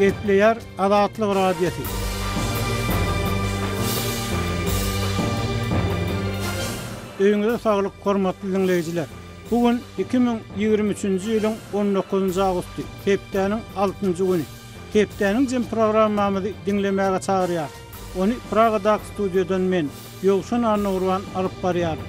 Gepleýär Azatlyk Radiosy. Öýüňize saglyk hormatly diňleýjiler! Bu gün 2023-nji ýylyň on dokuzynjy awgusty, hepdäniň altynjy güni. Hepdäniň jem programmamyzy diňlemäge çagyrýarys. Ony Pragadaky studiýadan men, Ýowşan Annagurban alyp barýaryn.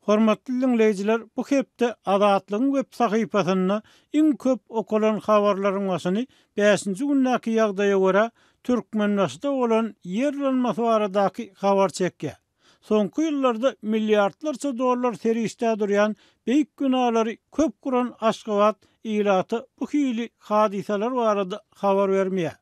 Hormatly diňleýjiler, bu hepde Azatlygyň web sahypasynda iň köp okalan habarlaryň başyny bäşinji gündäki ýagdaýa görä, Türkmenbaşyda bolan ýer yranmasy baradaky habar çekýär. Soňky ýyllarda milliardlarça dollar serişdä durýan beýik binalary köp guran Aşgabat ilata bu hili hadysalar barada habar bermeýär.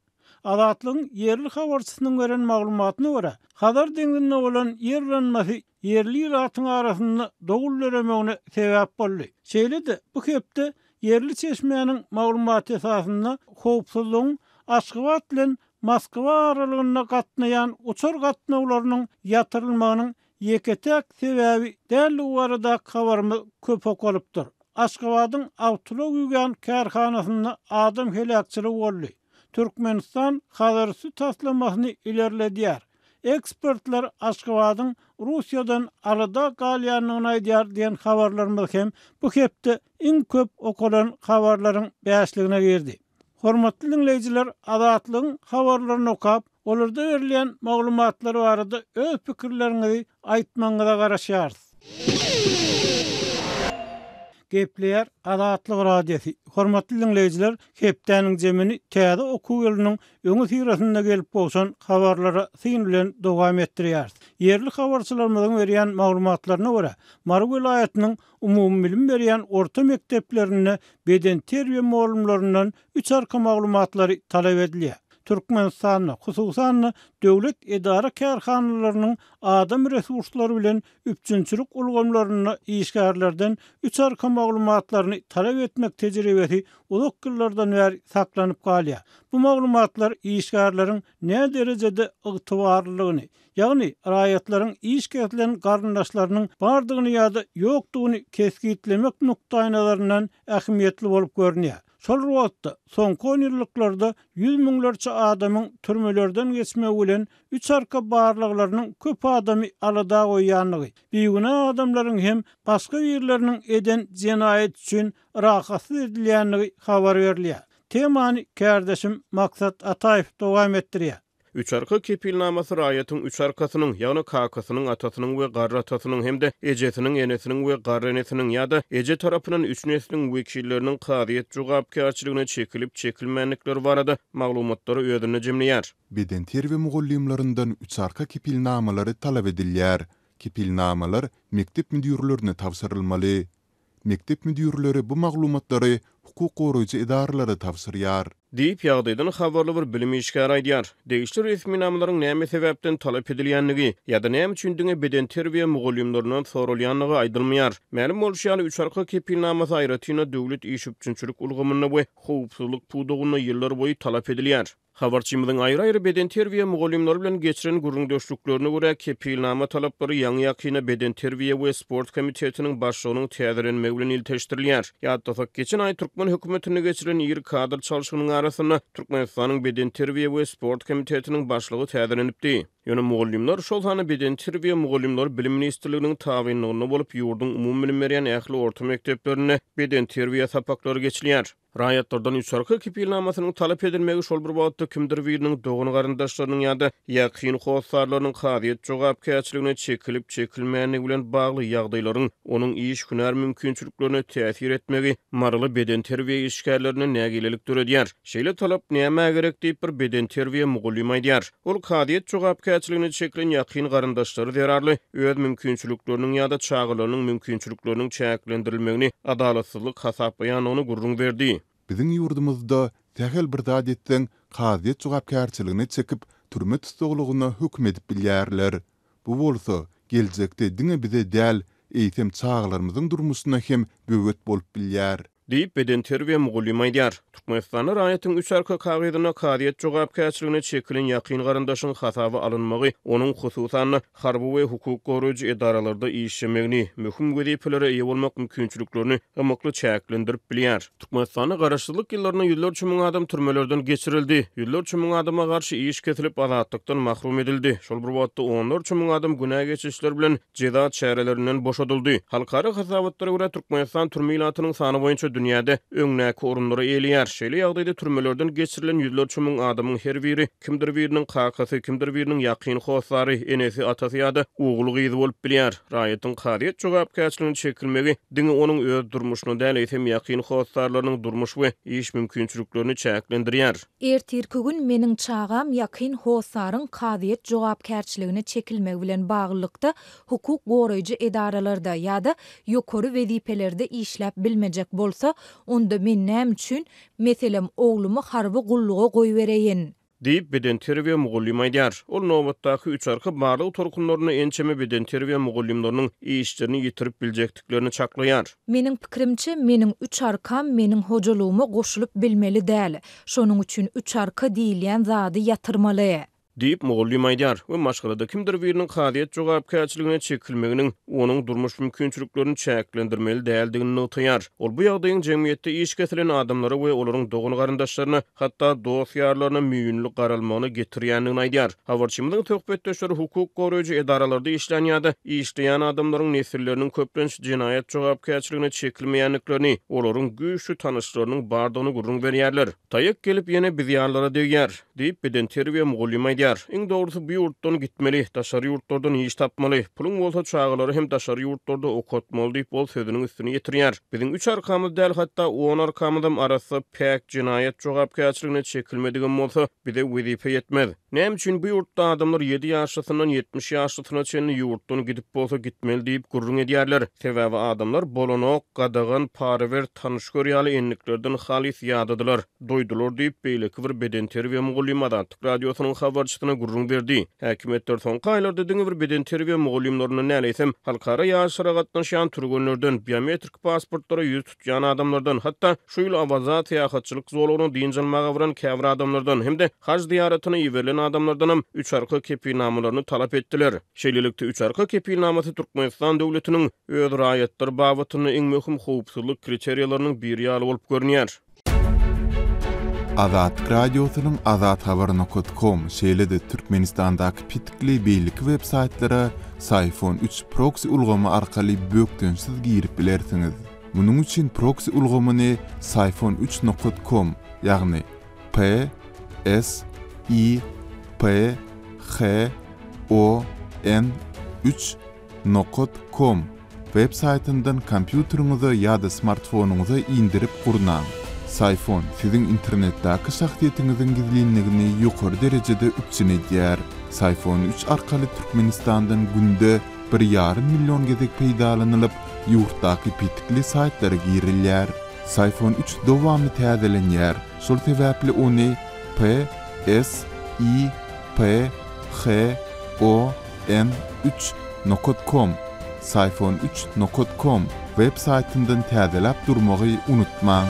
Azatlygyň ýerli habarçysynyň beren maglumatyna görä, Hazar deňzinde bolan ýer yranmasy ýerli ilatyň arasynda dowul döremegine sebäp boldy. Şeýle-de, bu hepde ýerli çeşmäniň maglumaty esasynda howpsuzlygyň Aşgabat bilen Moskwa aralygynda gatnaýan uçar gatnawlarynyň ýatyrylmagynyň ýeke-täk sebäbi däldigi baradaky habarymyz köp okalypdyr. Aşgabadyň awtoulag ýuwýan kärhanasynda adam heläkçiligi boldy. Türkmenistan Hazarüsti taslamasyny ilerledýär. Ekspertler Aşgabadyň Russiýadan alada galýandygyny aýdýar diýen habarlarymyz hem bu hepde iň köp okalan habarlaryň bäşligine girdi. Hormatly diňleýjiler Azatlygyň habarlaryny okap, olarda berilýän maglumatlar barada öz pikirleriňizi aýtmagyňyza garaşýarys. Gepleýär Azatlyk Radiosy. Hormatly diňleýjiler, hepdäniň jemini täze okuw ýylynyň öňüsyrasynda gelip gowşan habarlara syn bilen dowam etdirýäris. Ýerli habarçylarymyzyň berýän maglumatlaryna görä, Mary welaýatynyň umumybilim berýän orta mekdeplerinde bedenterbiýe mugallymlaryndan üç arka maglumatlary talap edilýär. Türkmenistanda, hususan-da, döwlet edara-kärhanalarynyň adam resurslary bilen üpjünçilik ulgamlarynda işgärlerden üç arka maglumatlaryny talap etmek tejribesi uzak ýyllardan bäri saklanyp galýar. Bu maglumatlar işgärleriň näderejede ygtybarlylygyny, ýagny raýatlaryň iş kesilen garyndaşlarynyň bardygyny ýa-da ýokdugyny kesgitlemek nukdaýnazaryndan ähmiýetli bolup görünýär. Şol bir wagtda, soňky onýyllyklarda ýüz müňlerçe adamyň türmelerden geçmegi bilen üç arka barlaglarynyň köp adamy alada goýýandygy, bigünä adamlaryň hem başga birleriniň eden jenaýaty üçin rahatsyz edilýändigi habar berilýär. Temany kärdeşim Maksat Ataýew dowam etdirýär. Üç arka kepilnamasy raýatyň üç arkasynyň, ýagny kakasynyň, atasynyň we garry atasynyň hem-de ejesiniň, enesiniň we garry enesiniň ýa-da eje tarapyndan üç nesliň wekilleriniň kazyýet jogapkärçiligine çekilip-çekilmändikleri barada maglumatlary özünde jemleýär. Bedenterbiýe mugallymlaryndan üç arka kepilnamalary talap edilýär. Kepilnamalar mekdep müdirlerine tabşyrylmaly. Mekdep müdirleri bu maglumatlary hukuk goraýjy edaralara tabşyrýar. Diýip, ýagdaýdan habarly bir bilim işgäri aýdýar. Degişli resminamalaryň näme sebäpden talap edilýändigi ýa-da näme üçin diňe bedenterbiýe mugallymlaryndan soralýandygy aýdylmaýar. Mälim bolşy ýaly, üç arka kepilnamasy aýratyn-da döwlet iş üpjünçilik ulgamynda we howpsuzlyk pudagynda ýyllarboýy talap edilýär. Habarçymyzyň aýry-aýry bedenterbiýe mugallymlary bilen geçiren gürrüňdeşliklerine görä, kepilnama talaplary ýaňy-ýakynda Bedenterbiýe we sport komitetiniň başlygynyň täzelenmegi bilen ilteşdirilýär. Ýatlasak, geçen aý türkmen hökümetinde geçirilen iri kadr çalşygynyň arasynda Türkmenistanyň Bedenterbiýe we sport komitetiniň başlygy täzelenipdi. Ýöne mugallymlar, şol sanda bedenterbiýe mugallymlary Bilim ministrliginiň tabynlygynda bolup, ýurduň umumybilim berýän ähli orta mekdeplerinde bedenterbiýe sapaklary geçilýär. Raýatlardan üçarka kepilnamasynyň talap edilmegi şol bir wagtda kimdir biriniň dogan-garyndaşlarynyň ýa-da ýakyn hossarlarynyň kazyýet jogapkärçiligine çekilip-çekilmändigi bilen bagly ýagdaýlaryň onuň iş-hünär mümkinçiliklerine täsir etmegi maryly bedenterbiýe işgärlerinde nägilelik döredýär. Şeýle talap nämä gerek diýip, bir bedenterbiýe mugallymy aýdýar. Ol kazyýet jogapkärçiligine çekilen ýakyn garyndaşlary zerarly öz mümkinçilikleriniň ýa-da çagalarynyň mümkinçilikleriniň çäklendirilmegini adalatsyzlyk hasaplaýandygyny gürrüň berdi. Biziň ýurdumyzda sähel bir zat etseň, kazyýet jogapkärçiligine çekip, türme tussaglygyna höküm edip bilýärler. Bu bolsa, geljekde diňe bize däl, eýsem çagalarymyzyň durmuşyna hem böwet bolup bilýär. Diýip, bedenterbiýe mugallymy aýdýar. Türkmenistanda raýatyň üç arka kagyzynda kazyýet jogapkärçiligine çekilen ýakyn garyndaşyň hasaba alynmagy onuň, hususan-da, harby we hukuk goraýjy edaralarda işlemegini, möhüm wezipelere eýe bolmak mümkinçiliklerini ymykly çäklendirip bilýär. Türkmenistanda garaşsyzlyk ýyllarynda ýüzlerçe müň adam türmelerden geçirildi, ýüzlerçe müň adama garşy iş kesilip, azatlykdan mahrum edildi, şol bir wagtda onlarça müň adam günä geçişler bilen jeza çärelerinden boşadyldy. Halkara hasabatlara görä, Türkmenistan türme ilatynyň sany boýunça dünýäde öňdäki orunlary eýeleýär. Şeýle ýagdaýda türmelerden geçirilen ýüzlerçe müň adamyň her biri kimdir biriniň kakasy, kimdir biriniň ýakyn hossary, enesi, atasy ýa-da ogly-gyzy bolup bilýär. Raýatyň kazyýet jogapkärçiligine çekilmegi diňe onuň öz durmuşyny däl, eýsem ýakyn hossarlarynyň durmuş we iş mümkinçiliklerini çäklendirýär. Ertirki gün meniň çagam ýakyn hossaryň kazyýet jogapkärçiligine çekilmegi bilen baglylykda hukuk goraýjy edaralarda ýa-da ýokary wezipelerde işläp bilmejek bolsa, onda men näme üçin, meselem, oglumy harby gulluga goýbereýin? Diýip, bedenterbiýe mugallymy aýdýar. Ol nobatdaky üç arka barlag tolkunlarynda ençeme bedenterbiýe mugallymlarynyň işlerini ýitirip biljekdiklerini çaklaýar. Meniň pikirimçe, meniň üç arkam meniň hojalygyma goşulyp bilmeli däl. Şonuň üçin üç arka diýilýän zady ýatyrmaly. Diýip, mugallym aýdýar we maşgalada kimdir biriniň kazyýet jogapkärçiligine çekilmeginiň onuň durmuş mümkinçiliklerini çäklendirmeli däldigini nygtaýar. Ol bu ýagdaýyň jemgyýetde iş kesilen adamlara we olaryň dogan-garyndaşlaryna, hatda dost-ýarlaryna müýnli garalmagyna getirýändigini aýdýar. Habarçymyzyň söhbetdeşleri hukuk goraýjy edaralarda işlän ýa-da işleýän adamlaryň nesilleriniň köplenç jenaýat jogapkärçiligine çekilmeýändiklerini, olaryň güýçli tanyşlarynyň bardygyny gürrüň berýärler. Taýak gelip ýene biz ýalylara degýär, diýip, bedenterbiýe mugallymy aýdýar. Iň dogrusy bu ýurtdan gitmeli, daşary ýurtlardan iş tapmaly. Puluň bolsa çagalary hem daşary ýurtlarda okatmaly diýip, ol sözüniň üstüni ýetirýär. Biziň üç arkamyz däl, hatda on arkamyzam arassa, päk, jenaýat jogapkärçiligine çekilmedigem bolsa, bize wezipe ýetmez. Näme üçin bu ýurtda adamlar ýedi ýaşlysyndan 70 ýaşlysyna çenli ýurtdan gidip bolsa gitmeli diýip gürrüň edýärler? Sebäbi adamlar bolanok, gadagan, para ber, tanyş gör ýaly endiklerden halys ýadadylar, doýdular diýip, beýleki bir bedenterbiýe mugallymy Azatlyk Radiosynyň habarçysyna gürrüň berdi. Häkimiýetler soňky aýlarda diňe bir bedenterbiýe mugallymlaryndan däl, eýsem, halkara ýaryşlara gatnaşýan türgenlerden, biometrik pasportlara ýüz tutýan adamlardan, hatda şu ýyl Awaza syýahatçylyk zolagyna dynç almaga baran käbir adamlardan hem-de haj zyýaratyna iberilen adamlardanam üç arka kepilnamalaryny talap etdiler. Şeýlelikde, üç arka kepilnamasy Türkmenistan döwletiniň öz raýatlary babatynda iň möhüm howpsuzlyk kriteriýalarynyň biri ýaly bolup görünýär. Azatlyk Radiosynyň azathabar nokat kom, şeýle-de Türkmenistandaky petikli beýleki web-saýtlara Syfon üç proksi ulgamy arkaly bökdençsiz girip bilersiňiz. Munuň üçin proksi ulgamyny Syfon üç nokat kom, ýagny P S I P H O N üç nokat kom web saýtyndan kompýuteriňize ýa-da smartfonyňyza indirip gurnaň. Syfon siziň internetdäki şahsyýetiňiziň gizlinligini ýokary derejede üpjün edýär. Syfon üç arkaly Türkmenistandan günde bir ýarym million gezek peýdalanylyp, ýurtdaky petikli saýtlara girilýär. Syfon üç dowamly täzelenýär, şol sebäpli ony P S I P H O N üç nokat kom, Syfon üç nokat kom, web saýtyndan täzeläp durmagy unutmaň.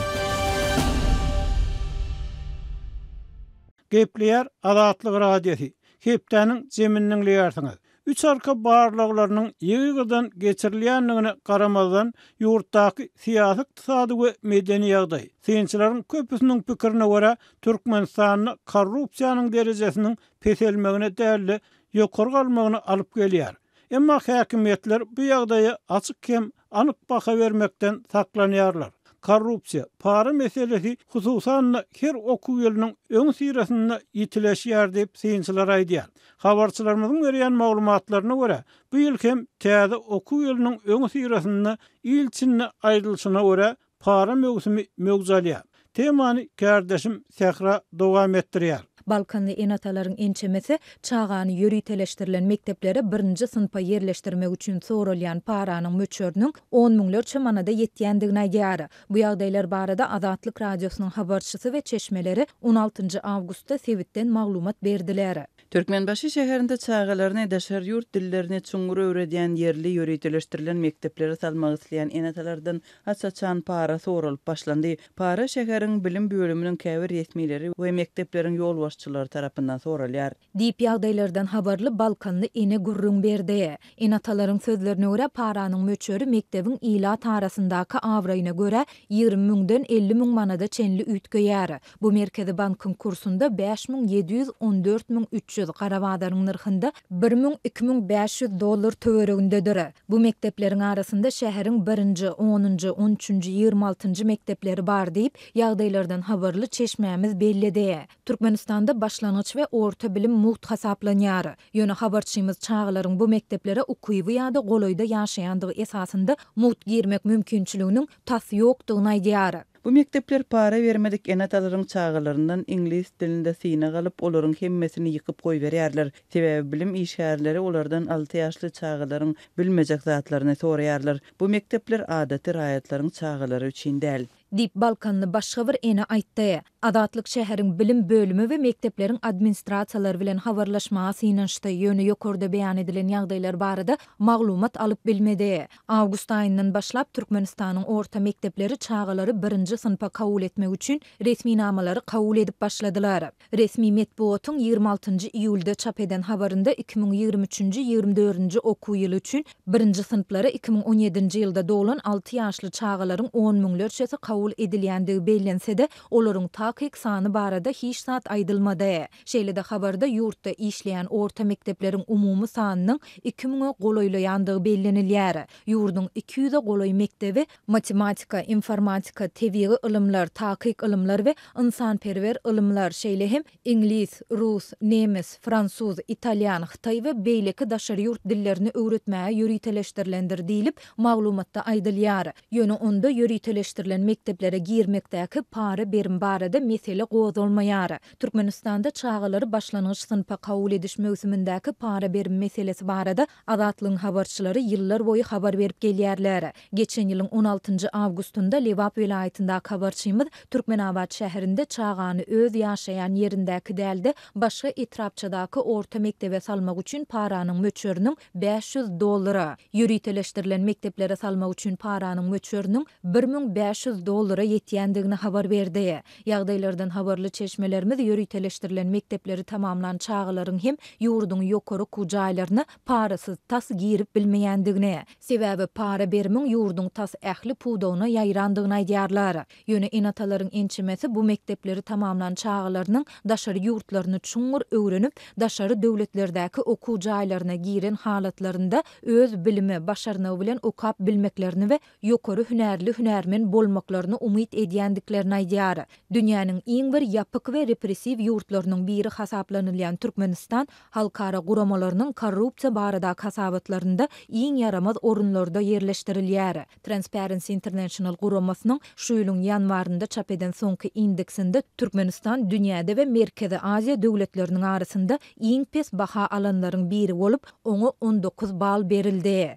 Gepleýär Azatlyk Radiosy, Hepdäniň jemini diňleýärsiňiz. Üç arka barlaglarynyň ýygy-ýygydan geçirilýändigine garamazdan, ýurtdaky syýasy-ykdysady we medeni ýagdaý, synçylaryň köpüsiniň pikirine görä, Türkmenistanda korrupsiýanyň derejesiniň peselmegine däl-de, ýokary galmagyna alyp gelýär. Emma häkimiýetler bu ýagdaýa açyk hem anyk baha bermekden saklanýarlar. Korrupsiýa, para meselesi hususan-da her okuw ýylynyň öňüsyrasynda ýitileşýär diýip, synçylar aýdýar. Habarçylarymyzyň berýän maglumatlaryna görä, bu ýyl hem täze okuw ýylynyň öňüsyrasynda il içinde aýdylyşyna görä, para möwsümi möwç alýar. Temany kärdeşim Sähra dowam etdirýär. Balkanly ene-atalaryň ençemesi çagany ýöriteleşdirilen mekdeplere birinji synpa ýerleşdirmek üçin soralýan paranyň möçberiniň on müňlerçe manada ýetýändigini aýdýar. Bu ýagdaýlar barada Azatlyk Radiosynyň habarçysy we çeşmeleri on altynjy awgustda sebitden maglumat berdiler. Türkmenbaşy şäherinde çagalaryny daşary ýurt dillerini çuňňur öwredýän ýerli ýöriteleşdirilen mekdeplere salmak isleýän ene-atalardan aç-açan para soralyp başlandy. Para şäheriň bilim bölüminiň käbir resmileri we mekdepleriň ýolbaşçylary tarapyndan soralýar. Diýip, ýagdaýlardan habarly balkanly ene gürrüň berdi. Ene-atalaryň sözlerine görä, paranyň möçberi mekdebiň ilat arasyndaky abraýyna görä 20 müňden 50 müň manada çenli üýtgeýär. Bu Merkezi bankyň kursunda 5714 300, gara bazaryň nyrhynda bir müň 2500 dollar töweregindedir. Bu mekdepleriň arasynda şäheriň birinji, onunjy, on üçünji, 20 altynjy mekdepleri bar diýip, ýagdaýlardan habarly çeşmämiz belledi. Türkmenistanda başlangyç we orta bilim mugt hasaplanýar. Ýöne habarçymyz çagalaryň bu mekdeplere ukyby ýa-da golaýda ýaşaýandygy esasynda mugt girmek mümkinçiliginiň tas ýokdugyny aýdýar. Bu mekdepler para bermedik ene-atalaryň çagalaryndan iňlis dilinde synag alyp, olaryň hemmesini ýykyp goýberýärler. Sebäbi bilim işgärleri olardan alty ýaşly çagalaryň bilmejek zatlaryny soraýarlar. Bu mekdepler adaty raýatlaryň çagalary üçin däl. Diýip, balkanly başga bir ene aýtdy. Azatlyk şäheriň bilim bölümi we mekdepleriň administrasiýalary bilen habarlaşmaga synanyşdy, ýöne ýokarda beýan edilen ýagdaýlar barada maglumat alyp bilmedi. Awgust aýyndan başlap Türkmenistanyň orta mekdepleri çagalary birinji synpa kabul etmek üçin resminamalary kabul edip başladylar. Resmi metbugatyň 26 nji iýulda çap eden habarynda 2023-nji, 24-nji okuw ýyly üçin birinji synplara 2017-nji ýylda doglan alty ýaşly çagalaryň on müňlerçesi kabul edilýändigi bellense-de, olaryň takyk sany barada hiç zat aýdylmady. Şeýle-de habarda ýurtda işleýän orta mekdepleriň umumy sanynyň iki müňe golaýlaýandygy bellenilýär. Ýurduň iki ýüze golaý mekdebi matematika, informatika, tebigy ylymlar, takyk ylymlar we ynsanperwer ylymlar, şeýle hem iňlis, rus, nemes, fransuz, italýan, hytaý we beýleki daşary ýurt dillerini öwretmäge ýöriteleşdirilendir diýlip, maglumatda aýdylýar. Ýöne onda ýöriteleşdirilen mekdeplere girmekdäki para-berim barada mesele gozgalmaýar. Türkmenistanda çagalary başlangyç synpa kabul ediş möwsümindäki para-berim meselesi barada Azatlygyň habarçylary ýyllar boýy habar berip gelýärler. Geçen ýylyň on altynjy awgustynda Lebap welaýatyndaky habarçymyz Türkmenabat şäherinde çagany öz ýaşaýan ýerindäki däl-de, başga etrapçadaky orta mekdebe salmak üçin paranyň möçberiniň 500 dollara, ýöriteleşdirilen mekdeplere salmak üçin paranyň möçberiniň 1500 dollara ýetýändigini habar berdi. Ýagdaýlardan habarly çeşmelerimiz ýöriteleşdirilen mekdepleri tamamlan çagalaryň hem ýurduň ýokary okuw jaýlaryna parasyz tas girip bilmeýändigini, sebäbi para berimiň ýurduň tas ähli pudagyna ýaýrandygyny aýdýarlar. Ýöne ene-atalaryň ençemesi bu mekdepleri tamamlan çagalarynyň daşary ýurtlaryny çuňňur öwrenip, daşary döwletlerdäki okuw jaýlaryna giren halatlarynda öz bilimi, başarnygy bilen okap bilmeklerini we ýokary hünärli hünärmen bolmaklaryny umyt edýändiklerini aýdýar. Dünýäniň iň bir ýapyk we repressiw ýurtlarynyň biri hasaplanylýan Türkmenistan halkara guramalarynyň korrupsiýa baradaky hasabatlarynda iň ýaramaz orunlarda ýerleşdirilýär. Transparency International guramasynyň şu ýylyň ýanwarynda çap eden soňky indeksinde Türkmenistan dünýäde we Merkezi Aziýa döwletleriniň arasynda iň pes baha alanlaryň biri bolup, oňa 19 bal berildi.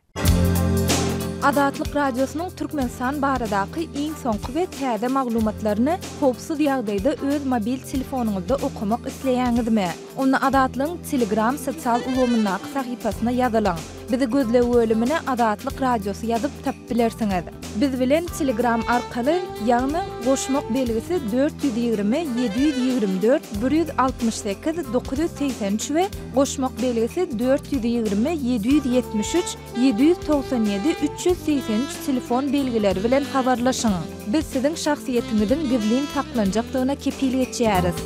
Azatlyk Radiosynyň Türkmenistan baradaky iň soňky we täze maglumatlaryny howpsuz ýagdaýda öz mobil telefonyňyzda okamak isleýäňizmi? Onda Azatlygyň Telegram sosial ulgamyndaky sahypasyna ýazylyň. Bizi gözleg bölümine Azatlyk Radiosy ýazyp tapyp bilersiňiz. Biz bilen Telegram arkaly, ýagny goşmak belgisi 420 724 168 983 we goşmak belgisi 420 773 797 383 telefon belgileri bilen habarlaşyň. Biz siziň şahsyýetiňiziň gizlin saklanjakdygyna kepil geçýäris.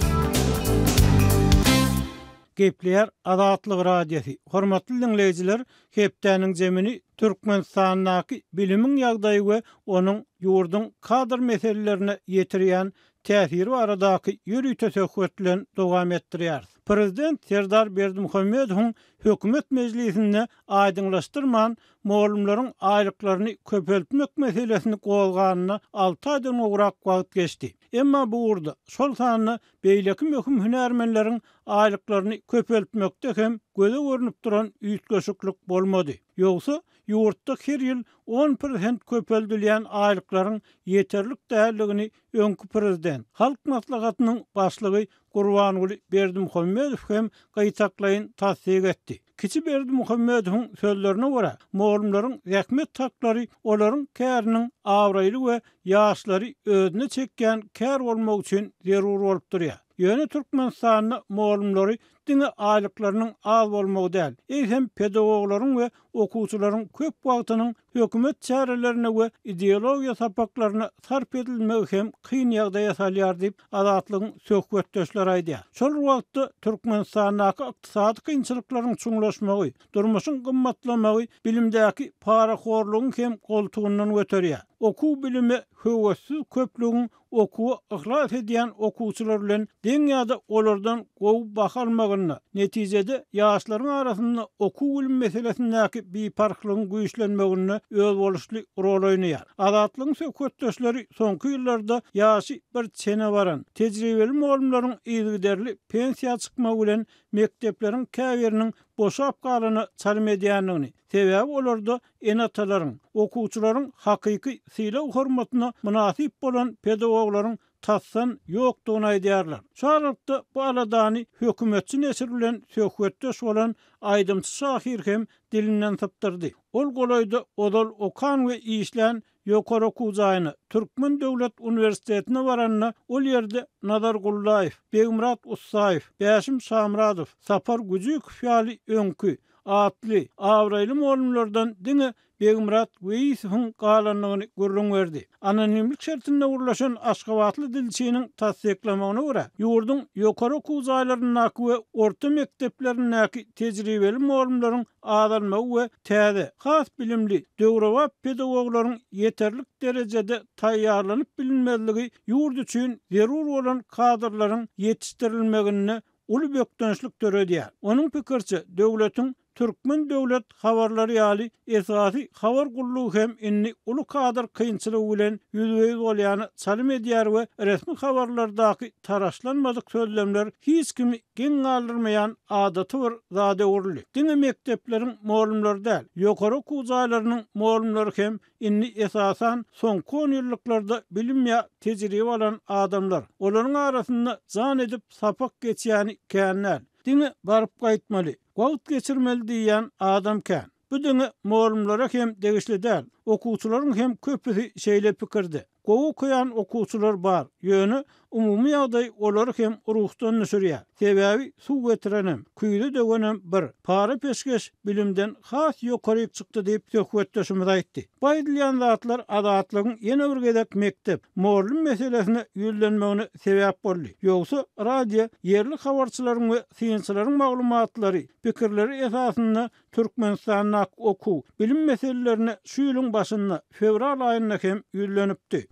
Gepleýär Azatlyk Radiosy, Hormatly diňleýjiler, hepdäniň jemini Türkmenistandaky bilimiň ýagdaýy we onuň ýurduň kadr meselelerine ýetirýän täsiri baradaky ýörite söhbet bilen dowam etdirýäris. Prezident Serdar Berdimuhamedowyň hökümet mejlisinde aýdyňlaşdyrman, mugallymlaryň aýlyklaryny köpeltmek meselesini gozganyna alty aýdan gowrak wagt geçdi. Emma bu ugurda, şol sanda beýleki möhüm hünärmenleriň aýlyklaryny köpeltmekde hem göze görnüp duran üýtgeşiklik bolmady. Ýogsa, ýurtda her ýyl 10% köpeldilýän aýlyklaryň ýeterlik däldigini öňki prezident, Halk Maslahatynyň Başlygy Gurbanguly Berdimuhamedow hem gytaklaýyn tassyk etdi. Kiçi Berdimuhamedowyň sözlerine görä, mugallymlaryň zähmet haklary olaryň käriniň abraýly we ýaşlary özüne çekýän kär bolmagy üçin zerur bolup durýar. Ýöne Türkmenistanda mugallymlary diňe aýlyklarynyň az bolmagy däl, eýsem pedagoglaryň we okuwçylaryň köp wagtynyň hökümet çärelerine we ideologiýa sapaklaryna sarp edilmegi hem kyn ýagdaýa salýar diýip, Azatlygyň söhbetdeşleri aýdýar. Şol bir wagtda, Türkmenistandaky ykdysady kynçylyklaryň çuňlaşmagy, durmuşyň gymmatlamagy bilimdäki parahorlugyň hem goltugyndan göterýär. Okuw-bilime höwessiz köplügiň okuwa yhlas edýän okuwçylar bilen deň ýa-da olardan gowy baha almagynda, netijede ýaşlaryň arasynda okuw-bilim meselesindäki biparhlygyň güýçlenmeginde özboluşly rol oýnaýar. Azatlygyň söhbetdeşleri soňky ýyllarda ýaşy bir çene baran, tejribeli mugallymlaryň yzygiderli pensiýa çykmagy bilen mekdepleriň käbiriniň boşap galana çalym edýändigini, sebäbi olarda ene-atalaryň, okuwçylaryň hakyky sylag-hormatyna mynasyp bolan pedagoglaryň tasdan ýokdugyny aýdýarlar. Şu aralykda bu aladany hökümetçi neşir bilen söhbetdeş bolan aýdymçy-şahyr hem dilinden sypdyrdy. Ol golaýda ozal okan we işlän ýokary okuw jaýyna, Türkmen döwlet uniwersitetine baranda ol ýerde Nazar Gullaýew, Begmyrat Ussaýew, Bäşim Şamyradow, Sapar Güjükow ýaly öňki, atly, abraýly mugallymlardan diňe Begmyrat Weýisowyň galandygyny gürrüň berdi. Anonimlik şertinde gürleşen aşgabatly dilçiniň tassyklamagyna görä, ýurduň ýokary okuw jaýlaryndaky we orta mekdeplerindäki tejribeli mugallymlaryň azalmagy we täze, has bilimli, döwrebap pedagoglaryň ýeterlik derejede taýýarlanyp bilinmezligi ýurt üçin zerur bolan kadrlaryň ýetişdirilmeginde uly bökdençlik döredýär. Onuň pikiriçe, döwletiň Türkmen döwlet habarlary ýaly esasy habar gullugy hem indi uly kadr kynçylygy bilen ýüzbe-ýüz bolýana çalym edýär we resmi habarlardaky taraşlanmadyk sözlemler hiç kimi geň galdyrmaýan adaty bir zada öwrüldi. Diňe mekdepleriň mugallymlary däl, ýokary okuw jaýlarynyň mugallymlary hem Indi esasan soňky onýyllyklarda bilim ýa tejribe alan adamlar. Olaryň arasynda jan edip sapak geçýäni kän däl. Diňe baryp gaýtmaly, wagt geçirmeli diýýän adam kän. Bu diňe mugallymlara hem degişli däl. Okuwçylaryň hem köpüsi şeýle pikirde. Gowy okaýan okuwçylar bar, ýöne umumy ýagdaý olary hem ruhdan düşürýär. Sebäbi suw getirenem, küýze döwenem bir, para-peşgeş bilimden has ýokaryk çykdy diýip, söhbetdeşimiz aýtdy. Bu aýdylýan zatlar Azatlygyň ýene bir gezek mekdep, mugallym meselesine ýüzlenmegine sebäp boldy. Ýogsa, radio ýerli habarçylaryň we synçylaryň maglumatlary, pikirleri esasynda Türkmenistandaky okuw, bilim meselelerine şu ýylyň başynda, fewral aýynda hem ýüzlenipdi.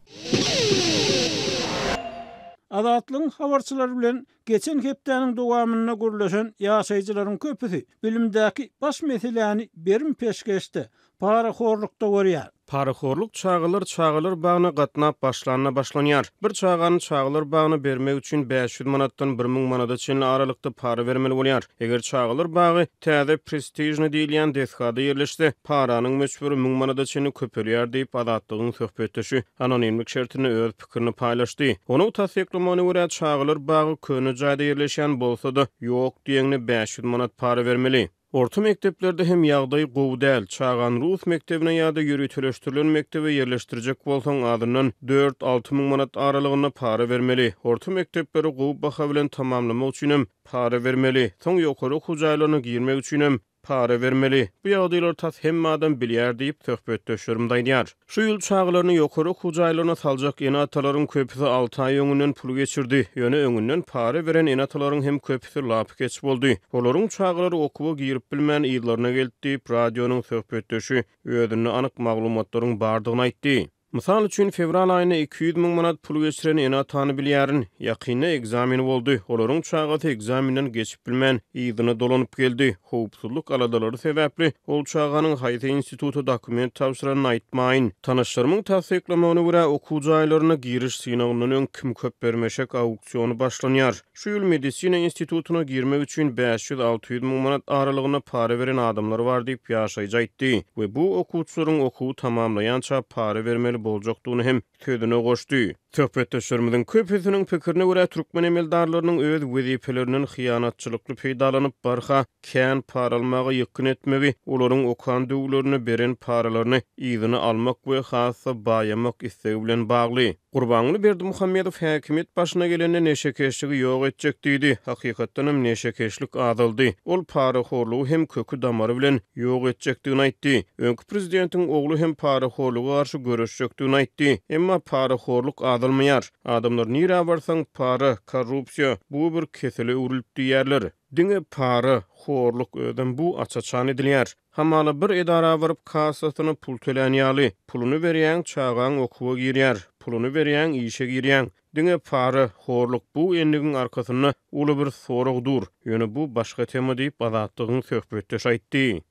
Azatlygyň habarçylary bilen geçen hepdäniň dowamynda gürleşen ýaşaýjylaryň köpüsi bilimdäki baş meseläni berim-peşgeşde, parahorlukda görýär. Parahorluk çagalar çagalar bagyna gatnap başlanda başlanýar. Bir çagany çagalar bagyna bermek üçin 500 manatdan 1000 manada çenli aralykda para bermeli bolýar. Eger çagalar bagy täze prestižnyý diýilýän desgada ýerleşse, paranyň möçberi 1000 manada çenli köpelýär diýip, Azatlygyň söhbetdeşi anonimlik şertinde öz pikirini paýlaşdy. Onuň tassyklamagyna görä, çagalar bagy köne jaýda ýerleşýän bolsa-da, ýok diýeňde 500 manat para bermeli. Orta mekdeplerde hem ýagdaý gowy däl. Çagany rus mekdebine ýa-da ýöriteleşdirilen mekdebe ýerleşdirjek bolsaň, azyndan dört-alty müň manat aralygynda para bermeli. Orta mekdepleri gowy baha bilen tamamlamak üçinem para bermeli. Soň ýokary okuw jaýlaryna girmek üçinem para bermeli. Bu ýagdaýlary tas hemme adam bilýär diýip, söhbetdeşlerimiz aýdýar. Şu ýyl çagalaryny ýokary okuw jaýlaryna saljak ene-atalaryň köpüsi alty aý öňünden pul geçirdi. Ýöne öňünden para beren ene-atalaryň hem köpüsi lapykeç boldy. Olaryň çagalary okuwa girip bilmän yzlaryna geldi diýip, radionyň söhbetdeşi özünde anyk maglumatlaryň bardygyny aýtdy. Mysal üçin, fewral aýynda 200 müň manat pul geçiren ene-atany bilýärin. Ýakynda ekzamen boldy. Olaryň çagasy ekzamenden geçip bilmän, yzyna dolanyp geldi. Howpsuzlyk aladalary sebäpli, ol çaganyň haýsy instituta dokument tabşyranyny aýtmaýyn. Tanyşlarymyň tassyklamagyna görä, okuw jaýlaryna giriş synagyndan öň kim köp bermeşek auksiony başlanýar. Şu ýyl medisina institutyna girmek üçin 500-600 müň manat aralygynda para beren adamlar bar diýip, ýaşaýjy aýtdy we bu okuwçylaryň okuwy tamamlaýança para bermeli boljakdygyny hem sözüne goşdy. Söhbetdeşlerimiziň köpüsiniň pikirine görä, türkmen emeldarlarynyň öz wezipelerinden hyýanatçylykly peýdalanyp, barha kän para almaga ýykgyn etmegi olaryň okan döwürlerinde beren paralaryny yzyna almak we has-da baýamak islegi bilen bagly. Gurbanguly Berdimuhamedow häkimiýet başyna gelende neşekeşligi ýok etjek diýdi. Hakykatdanam neşekeşlik azaldy. Ol parahorlugy hem köki-damary bilen ýok etjekdigini aýtdy. Öňki prezidentiň ogly hem parahorluga garşy göreşjekdigini aýtdy. Emma parahorluk azalmaýar. Adamlar nirä barsaň para, korrupsiýa, bu bir kesele öwrülip diýýärler. Diňe para, horluk özem bu aç-açan edilýär. Hamala bir edara baryp kassasyna pul tölän ýaly. Puluny berýäň, çagaň okuwa girýär. Puluny berýäň, işe girýäň. Diňe para, horluk bu endigiň arkasynda uly bir sorag dur. Ýöne bu başga tema diýip, Azatlygyň söhbetdeşi aýtdy.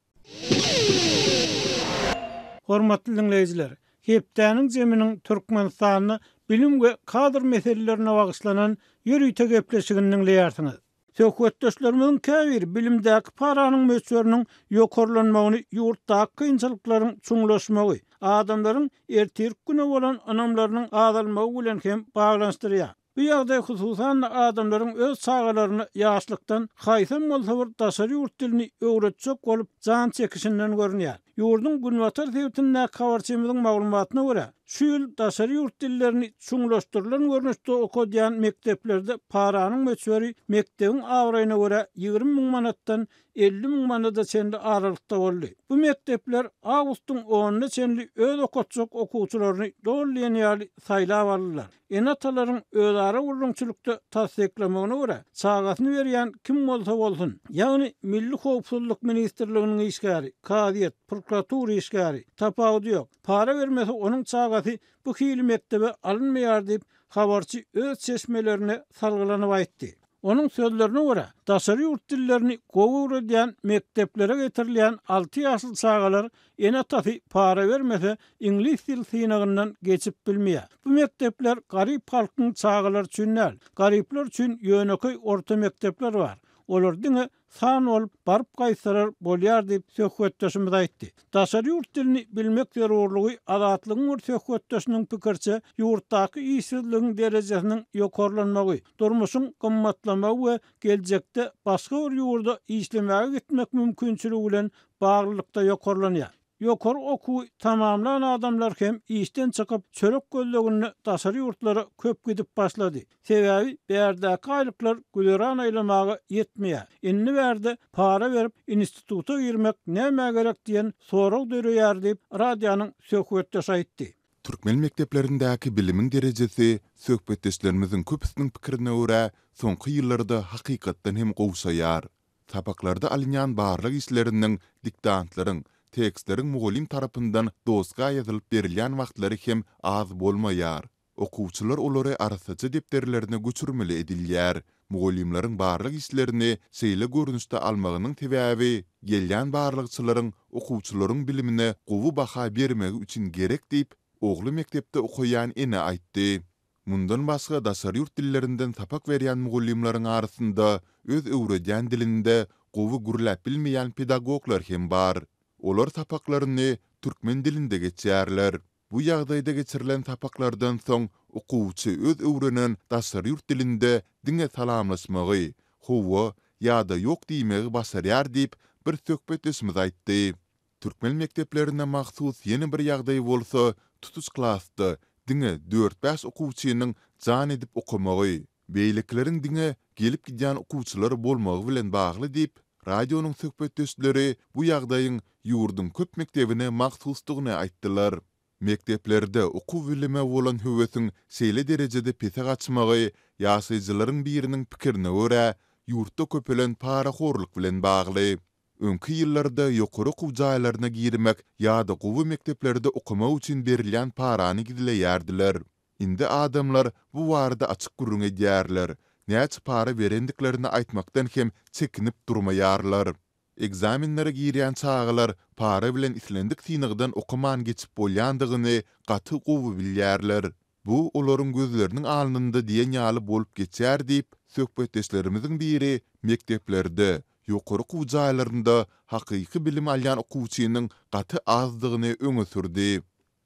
Hormatly diňleýjiler, hepdäniň jeminiň Türkmenistanda bilim we kadr meselelerine bagyşlanan ýörite gepleşigini diňleýärsiňiz. Söhbetdeşlerimiziň käbiri bilimdäki paranyň möçberiniň ýokarlanmagyny ýurtdaky kynçylyklaryň çuňlaşmagy, adamlaryň ertirki güne bolan ynamlarynyň azalmagy bilen hem baglanyşdyrýar. Bu ýagdaý hususan-da adamlaryň öz çagalaryna ýaşlykdan haýsam bolsa bir daşary ýurt dilini öwretjek bolup jan çekişinden görünýär. Ýurduň günbatar sebitindäki habarçymyzyň maglumatyna görä, şu ýyl daşary ýurt dillerini çuňlaşdyrylan görnüşde okadýan mekdeplerde paranyň möçberi mekdebiň abraýyna görä 20 müň manatdan 50 müň manada çenli aralykda boldy. Bu mekdepler awgustyň onuna çenli öz okatjak okuwçylaryny doly diýen ýaly saýlap aldylar. Ene-atalaryň özara gürrüňçilikde tassyklamagyna görä, çagasyny berýän kim bolsa bolsun, ýagny Milli howpsuzlyk ministrliginiň işgäri, kazyýet, prokuratura işgäri, tapawudy ýok, para bermese onuň çagasy bu hili mekdebe alynmaýar diýip, habarçy öz çeşmelerine salgylanyp aýtdy. Onuň sözlerine görä, daşary ýurt dillerini gowy öwredýän mekdeplere getirilýän alty ýaşly çagalar ene-atasy para bermese, iňlis dil synagyndan geçip bilmeýär. Bu mekdepler garyp halkyň çagalary üçin däl. Garyplar üçin ýönekeý orta mekdepler bar. Olar diňe san bolup, baryp gaýtsalar bolýar diýip, söhbetdeşimiz aýtdy. Daşary ýurt dilini bilmek zerurlygy Azatlygyň bir söhbetdeşiniň pikiriçe, ýurtdaky işsizligiň derejesiniň ýokarlanmagy, durmuşyň gymmatlamagy we geljekde başga bir ýurda işlemäge gitmek mümkinçiligi bilen baglylykda ýokarlanýar. Ýokary okuwy tamamlan adamlar hem işden çykyp, çörek gözleginde daşary ýurtlara köp gidip başlady. Sebäbi bärdäki aýlyklar güzeran aýlamaga ýetmeýär. Indi bärde para berip instituta girmek nämä gerek diýen sorag döreýär diýip, radionyň söhbetdeşi aýtdy. Türkmen mekdeplerindäki bilimiň derejesi, söhbetdeşlerimiziň köpüsiniň pikirine görä, soňky ýyllarda hakykatdan hem gowşaýar. Sapaklarda alynýan barlag işleriniň, diktantlaryň, tekstleriň mugallym tarapyndan doska ýazylyp berilýän wagtlary hem az bolmaýar. Okuwçylar olary arassaja depderlerine göçürmeli edilýär. Mugallymlaryň barlag işlerini şeýle görnüşde almagynyň sebäbi gelýän barlagçylaryň okuwçylaryň bilimine gowy baha bermegi üçin gerek diýip, ogly mekdepde okaýan ene aýtdy. Mundan başga daşary ýurt dillerinden sapak berýän mugallymlaryň arasynda öz öwredýän dilinde gowy gürläp bilmeýän pedagoglar hem bar. Olar sapaklaryny türkmen dilinde geçýärler. Bu ýagdaýda geçirilen sapaklardan soň okuwçy öz öwrenen daşary ýurt dilinde diňe salamlaşmagy, hawa ýa-da ýok diýmegi başarýar diýip, bir söhbetdeşimiz aýtdy. Türkmen mekdeplerine mahsus ýene bir ýagdaý bolsa, tutuş klasda diňe dört-bäş okuwçynyň jan edip okamagy, beýlekileriň diňe gelip-gidýän okuwçylar bolmagy bilen bagly diýip, radionyň söhbetdeşleri bu ýagdaýyň ýurduň köp mekdebine mahsusdygyny aýtdylar. Mekdeplerde okuw-bilime bolan höwesiň şeýle derejede pese gaçmagy, ýaşaýjylaryň biriniň pikirine görä, ýurtda köpelen parahorluk bilen bagly. Öňki ýyllarda ýokary okuw jaýlaryna girmek ýa-da gowy mekdeplerde okamak üçin berilýän parany gizleýärdiler. Indi adamlar bu barada açyk gürrüň edýärler, näçe para berendiklerini aýtmakdan hem çekinip durmaýarlar. Ekzamenlere girýän çagalar para bilen islendik synagdan okaman geçip bolýandygyny gaty gowy bilýärler. Bu olaryň gözleriniň alnynda diýen ýaly bolup geçýär diýip, söhbetdeşlerimiziň biri mekdeplerde, ýokary okuw jaýlarynda hakyky bilim alýan okuwçynyň gaty azdygyny öňe sürdi.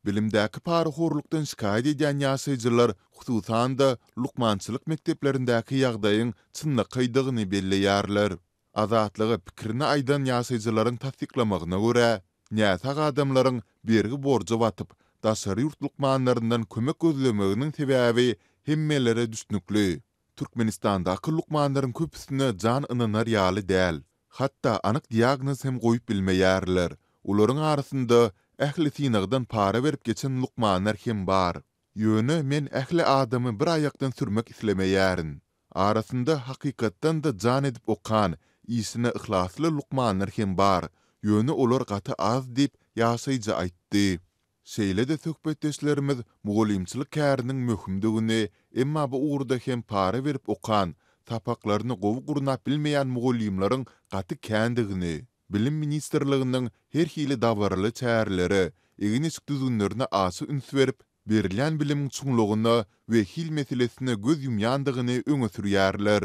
Bilimdäki parahorlukdan şikaýat edýän ýaşaýjylar, hususan-da, lukmançylyk mekdeplerindäki ýagdaýyň çynlakaýdygyny belleýärler. Azatlyga pikirini aýdan ýaşaýjylaryň tassyklamagyna görä, näsag adamlaryň bergi-borja batyp, daşary ýurt lukmanlaryndan kömek gözlemeginiň sebäbi hemmelere düşnükli. Türkmenistandaky lukmanlaryň köpüsine jan ynanar ýaly däl. Hatda anyk diagnoz hem goýup bilmeýärler. Olaryň arasynda ähli synagdan para berip geçen lukmanlar hem bar. Ýöne men ähli adamy bir aýakdan sürmek islemeýärin. Arasynda hakykatdan-da jan edip okan, işine yhlasly lukmanlar hem bar, ýöne olar gaty az diýip, ýaşaýjy aýtdy. Şeýle-de söhbetdeşlerimiz mugallymçylyk käriniň möhümdigini, emma bu ugurda hem para berip okan, sapaklaryny gowy gurnap bilmeýän mugallymlaryň gaty kändigini, Bilim ministrliginiň her hili dabaraly çärelere, egin-eşik düzgünlerine aşa üns berip, berilýän bilimiň çuňlugyna we hil meselesine göz ýumýandygyny öňe sürýärler.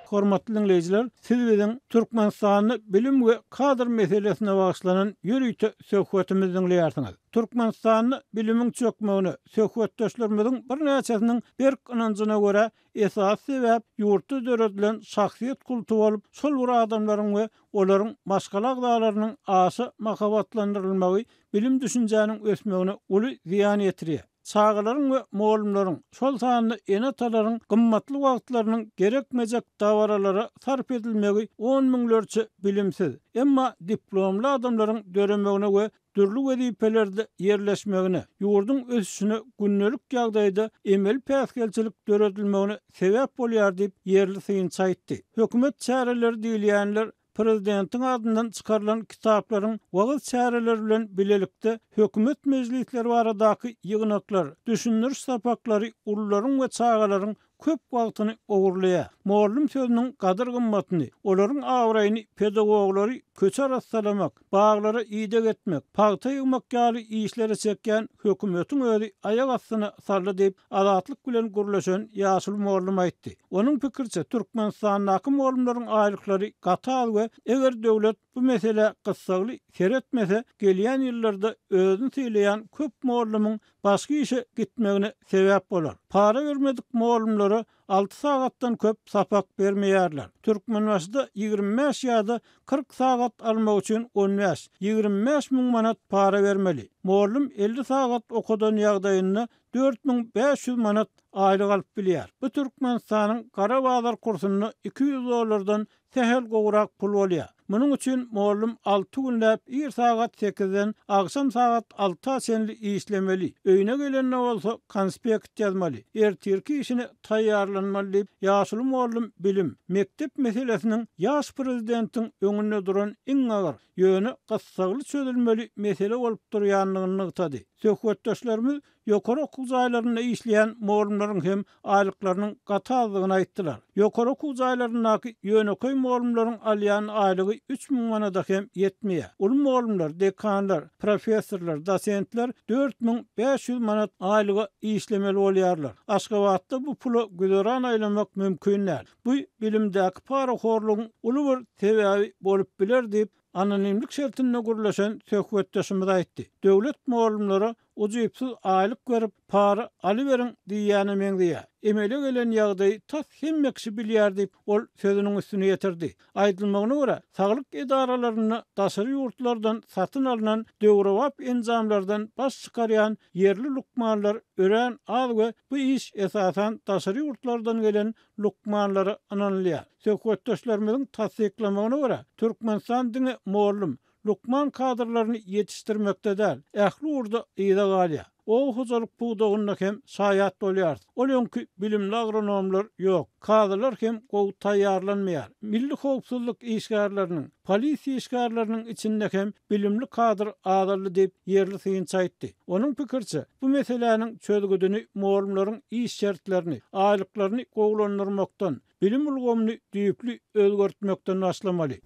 Hormatly diňleýjiler, siz biziň Türkmenistanda bilim we kadr meselesine bagyşlanan ýörite söhbetimizi diňleýärsiňiz. Türkmenistanda bilimiň çökmegine, söhbetdeşlerimiziň birnäçesiniň berk ynanjyna görä, Esasy sebäp ýurtda döredilen şahsyýet kulty bolup, şol bir adamlaryň we olaryň maşgala agzalarynyň aşa mahabatlandyrylmagy bilim-düşünjäniň ösmegine uly zyýan ýetirýär. Çagalaryň we mugallymlaryň, şol sanda ene-atalaryň gymmatly wagtlarynyň gerekmejek dabaralara sarp edilmegi on müňlerçe bilimsiz, emma diplomly adamlaryň döremegine we dürli wezipelerde ýerleşmegine, ýurduň ösüşine gündelik ýagdaýda emeli päsgelçilik döredilmegine sebäp bolýar diýip, ýerli synçy aýtdy. Hökümet çäreleri diýilýänler prezidentiň adyndan çykarylan kitaplaryň wagyz çäreleri bilen bilelikde hökümet mejlisleri baradaky ýygnaklar, düşündiriş sapaklary ulularyň we çagalaryň köp wagtyny ogurlaýar. Mugallym sözüniň gadyr-gymmatyny, olaryň abraýyny pedagoglary köçe arassalamak, baglara ideg etmek, pagta ýygmak ýaly işlere çekýän hökümetiň özi aýak astyna saldy diýip, Azatlyk bilen gürleşen ýaşuly mugallym aýtdy. Onuň pikiriçe, Türkmenistandaky mugallymlaryň aýlyklary gaty az we eger döwlet bu meselä gyssagly seretmese, gelýän ýyllarda özüni sylaýan köp mugallymyň başga işe gitmegine sebäp bolar. Para bermedik mugallymlara alty sagatdan köp sapak bermeýärler. Türkmenbaşyda 25 ýa-da 40 sagat almak üçin on bäş, 25 müň manat para bermeli. Mugallym 50 sagat okadan ýagdaýynda 4500 manat aýlyk alyp bilýär. Bu Türkmenistanyň gara bazar kursunda 200 dollardan sähel gowrak pul bolýar. Munuň üçin mugallym alty günläp ir sagat sekizden agşam sagat alta çenli işlemeli, öýüne gelende bolsa konspekt ýazmaly, ertirki işine taýýarlanmaly diýip, ýaşuly mugallym bilim, mekdep meselesiniň ýaş prezidentiň öňünde duran iň agyr, ýöne gyssagly çözülmeli mesele bolup durýandygyny nygtady. Söhbetdeşlerimiz Ýokary okuw jaýlarynda işleýän mugallymlaryň hem aýlyklarynyň gaty azdygyny aýtdylar. Ýokary okuw jaýlaryndaky ýönekeý mugallymlaryň alýan aýlygy 3000 manada hem ýetmeýär. Uly mugallymlar, dekanlar, professorlar, dosentler 4500 manat aýlyga işlemeli bolýarlar. Aşgabatda bu pula güzeran aýlamak mümkin däl. Bu bilimdäki parahorlugyň uly bir sebäbi bolup biler diýip, anonimlik şertinde gürleşen söhbetdeşimiz aýtdy. Döwlet mugallymlara ujypsyz aýlyk berip, para alyberiň diýýäne meňzeýär. Emele gelen ýagdaýy tas hemme kişi bilýär diýip, ol sözüniň üstüni ýetirdi. Aýdylmagyna görä, saglyk edaralarynda daşary ýurtlardan satyn alnan döwrebap enjamlardan baş çykarýan ýerli lukmanlar örän az we bu iş esasan daşary ýurtlardan gelen lukmanlara ynanylýar. Söhbetdeşlerimiziň tassyklamagyna görä, Türkmenistan diňe mollum, lukman kadrlaryny ýetişdirmekde däl, ähli ugurda yza galýar. Oba hojalyk pudagynda hem şaýat bolýarys. Ol öňki bilimli agronomlar ýok. Kadrlar hem gowy taýýarlanmaýar. Milli howpsuzlyk işgärleriniň, polisiýa işgärleriniň içinde hem bilimli kadr azaldy diýip, ýerli synçy aýtdy. Onuň pikiriçe, bu meseläniň çözgüdini mugallymlaryň iş şertlerini, aýlyklaryny gowulandyrmakdan, bilim ulgamyny düýpli özgertmekden başlamaly.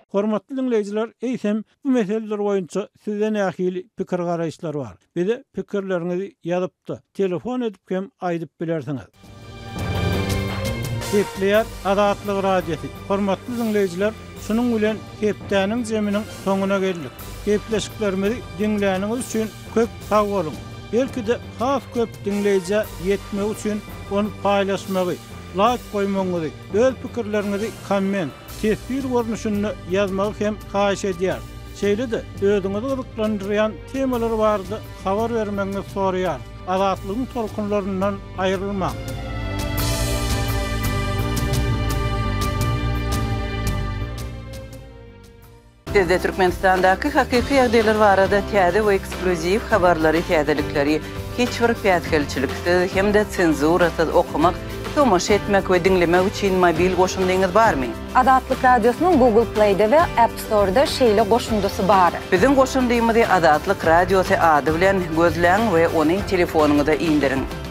Hormatly diňleýjiler, eýsem, bu meseleler boýunça sizde nähili pikir-garaýyşlar bar? Bize pikirleriňizi ýazyp-da, telefon edip hem aýdyp bilersiňiz. Gepleýär Azatlyk Radiosy, Hormatly diňleýjiler, şunuň bilen hepdäniň jeminiň soňuna geldik. Gepleşiklerimizi diňläniňiz üçin köp sag boluň! Belki-de has köp diňleýjä ýetmegi üçin ony paýlaşmagy, laýk goýmagyňyzy, öz pikirleriňizi komment, teswir görnüşinde ýazmagy hem haýyş edýäris. Şeýle-de özüňizi gyzyklandyrýan temalar barada habar bermegiňizi soraýarys. Azatlygyň tolkunlaryndan aýrylmaň! Sizde Türkmenistandaky hakyky ýagdaýlar barada täze we eksklýuziw habarlary, täzelikleri hiç bir päsgelçiliksiz hem-de senzurasyz okamak, tomaşa etmek we diňlemek üçin mobil goşundyňyz barmy? Azatlyk Radiosynyň Google Play-de we App Store-da şeýle goşundysy bar. Biziň goşundymyzy Azatlyk Radiosy ady bilen gözläň we ony telefonyňyza indiriň.